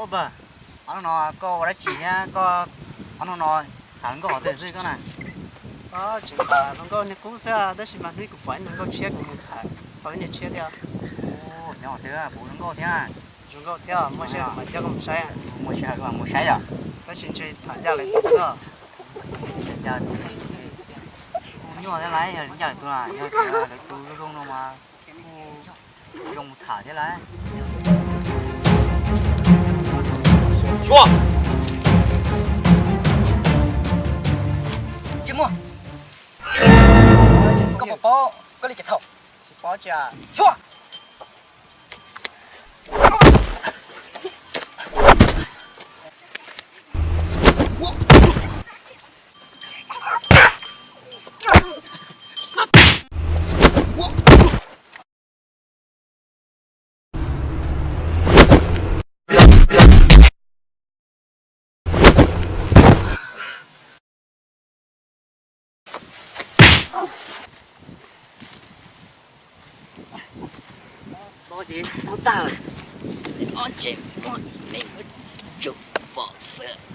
Ob pawg, ob hnub no koj ua dab tsi thiab koj, ob hnub no tham hluas nkauj qhov twg xwb koj na? Tseem tham hluas nkauj niag qub xwb, tab sis mas hnub kuv pom ib hluas nkauj tshiab kuv mus tham tau ib niag tshiab thiab. Nyob twg puv zoo nkauj thiab? Zoo nkauj thiab, muaj sij hawm mas coj koj mus saib. Muaj sij hawm mus saib yom. Tab sis ntshe tham ncaj lawv tus xwb. Ncaj tus, kuj nyuaj thiab lauj, ncaj lawv tus, yog tias lawv tus zoo zoo no mas kuj zoo mus tham thiab lauj. Suav, tsis muaj, koj puas paub koj li kev txhaum? Tsis paub tsis. Suav. Tau ces tau tag lawm. Ob tsev muaj me tsum pom xwb.